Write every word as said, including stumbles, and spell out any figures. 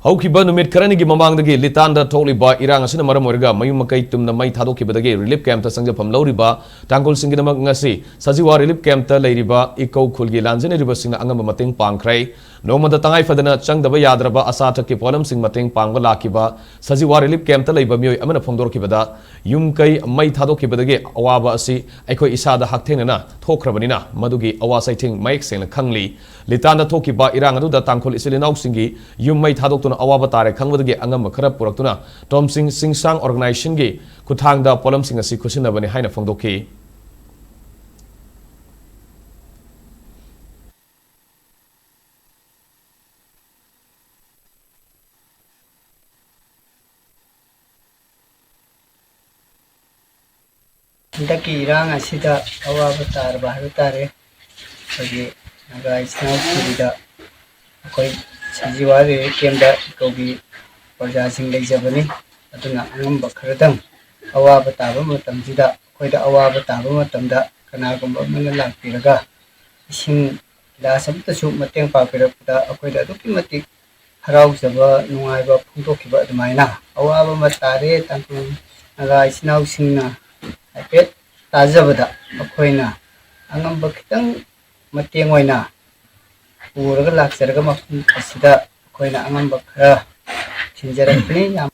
ꯍꯧꯈꯤꯕ ꯅꯨꯃꯤꯠ ꯈꯔꯅꯤꯒꯤ ꯃꯃꯥꯡꯗꯒꯤ ꯂꯤꯇꯥꯟꯗ ꯊꯣꯛꯂꯤꯕ ꯏꯔꯥꯡ ꯑꯁꯤꯅ ꯃꯔꯝ ꯑꯣꯏꯔꯒ ꯃꯌꯨꯝ ꯃꯀꯩ ꯇꯨꯝꯅ ꯃꯩ ꯊꯥꯗꯣꯛꯈꯤꯕꯗꯒꯤ ꯔꯤꯂꯤꯐ ꯀꯦꯝꯞꯇ ꯆꯪꯖꯐꯝ ꯂꯧꯔꯤꯕ ꯇꯥꯡꯈꯨꯜꯁꯤꯡꯒꯤꯗꯃꯛ ꯉꯁꯤ ꯁꯖꯤꯋꯥ ꯔꯤꯂꯤꯐ ꯀꯦꯝꯞꯇ ꯂꯩꯔꯤꯕ ꯏꯀꯧ ꯈꯨꯜꯒꯤ ꯂꯥꯟꯖꯦꯟꯅꯔꯤꯕꯁꯤꯡꯅ ꯑꯉꯝꯕ ꯃꯇꯦꯡ ꯄꯥꯡꯈ꯭ꯔꯦ꯫ ꯅꯣꯡꯃꯗ ꯇꯉꯥꯏ ꯐꯗꯅ ꯆꯪꯗꯕ ꯌꯥꯗ꯭ꯔꯕ ꯑꯆꯥ ꯑꯊꯛꯀꯤ ꯄꯣꯠꯂꯝꯁꯤꯡ ꯃꯇꯦꯡ ꯄꯥꯡꯕ ꯂꯥꯛꯈꯤꯕ ꯁꯖꯤꯋꯥ ꯔꯤꯂꯤꯐ ꯀꯦꯝꯞꯇ ꯂꯩꯕ ꯃꯤꯑꯣꯏ ꯑꯃꯅ ꯐꯣꯡꯗꯣꯔꯛꯈꯤꯕꯗ, ꯌꯨꯝ ꯀꯩ ꯃꯩ ꯊꯥꯗꯣꯛꯈꯤꯕꯗꯒꯤ ꯑꯋꯥꯕ ꯑꯁꯤ ꯑꯩꯈꯣꯏ ꯏꯁꯥꯗ ꯍꯛꯊꯦꯡꯅꯅ ꯊꯣꯛꯈ꯭ꯔꯕꯅꯤꯅ ꯃꯗꯨꯒꯤ ꯑꯋꯥ ꯆꯩꯊꯦꯡ ꯃꯌꯦꯛ ꯁꯦꯡꯅ ꯈꯪꯂꯤ꯫ ꯂꯤꯇꯥꯟꯗ ꯊꯣꯛꯈꯤꯕ ꯏꯔꯥꯡ ꯑꯗꯨꯗ ꯇꯥꯡꯈꯨꯜ ꯏꯆꯤꯜ ꯏꯅꯥꯎꯁꯤꯡꯒꯤ ꯌꯨꯝ ꯃꯩ ꯊꯥꯗꯣꯛꯇꯨꯅ ꯑꯋꯥꯕ ꯇꯥꯔꯦ ꯈꯪꯕꯗꯒꯤ ꯑꯉꯝꯕ ꯈꯔ ꯄꯨꯔꯛꯇꯨꯅ ꯇꯣꯝꯁꯤꯡ ꯁꯤꯡꯁꯥꯡ ꯑꯣꯔꯒꯅꯥꯏꯖꯦꯁꯟꯒꯤ ꯈꯨꯠꯊꯥꯡꯗ ꯄꯣꯠꯂꯝꯁꯤꯡ ꯑꯁꯤ ꯈꯨꯠꯁꯤꯟꯅꯕꯅꯤ ꯍꯥꯏꯅ ꯐꯣꯡꯗꯣꯛꯈꯤ꯫ ꯍꯟꯗꯛꯀꯤ ꯏꯔꯥꯡ ꯑꯁꯤꯗ ꯑꯋꯥꯕ ꯇꯥꯔꯕ ꯍꯥꯏꯕ ꯇꯥꯔꯦ꯫ ꯑꯩꯈꯣꯏꯒꯤ ꯅꯥꯒꯥ ꯏꯆꯤꯟ ꯏꯅꯥꯎꯁꯤꯡꯗ ꯑꯩꯈꯣꯏ ꯁꯖꯤꯋꯥ ꯔꯤꯂꯤꯐ ꯀꯦꯝꯞꯇ ꯀꯧꯕꯤ ꯄ꯭ꯔꯖꯥꯁꯤꯡ ꯂꯩꯖꯕꯅꯤ꯫ ꯑꯗꯨꯅ ꯑꯉꯝꯕ ꯈꯔꯗꯪ ꯑꯋꯥꯕ ꯇꯥꯕ ꯃꯇꯝꯁꯤꯗ, ꯑꯩꯈꯣꯏꯗ ꯑꯋꯥꯕ ꯇꯥꯕ ꯃꯇꯝꯗ ꯀꯅꯥꯒꯨꯝꯕ ꯑꯃꯅ ꯂꯥꯛꯄꯤꯔꯒ ꯏꯁꯤꯡ ꯒꯤꯂꯥꯁ ꯑꯃꯠꯇꯁꯨ ꯃꯇꯦꯡ ꯄꯥꯡꯕꯤꯔꯛꯄꯗ ꯑꯩꯈꯣꯏꯗ ꯑꯗꯨꯛꯀꯤ ꯃꯇꯤꯛ ꯍꯔꯥꯎꯖꯕ, ꯅꯨꯡꯉꯥꯏꯕ ꯐꯣꯡꯗꯣꯛꯈꯤꯕ ꯑꯗꯨꯃꯥꯏꯅ ꯑꯋꯥꯕ ꯑꯃ ꯇꯥꯔꯦ꯫ ꯇꯥꯡꯈꯨꯜ ꯅꯥꯒꯥ ꯏꯆꯤꯟ ꯏꯅꯥꯎꯁꯤꯡꯅ ꯍꯥꯏꯐꯦꯠ ꯇꯥꯖꯕꯗ ꯑꯩꯈꯣꯏꯅ ꯑꯉꯝꯕ ꯈꯤꯇꯪ ꯃꯇꯦꯡ ꯑꯣꯏꯅ ꯄꯨꯔꯒ ꯂꯥꯛꯆꯔꯒ ꯃꯐꯝ ꯑꯁꯤꯗ ꯑꯩꯈꯣꯏꯅ ꯑꯉꯝꯕ ꯈꯔ ꯊꯤꯟꯖꯔꯛꯄꯅꯤ꯫ ꯌꯥꯝ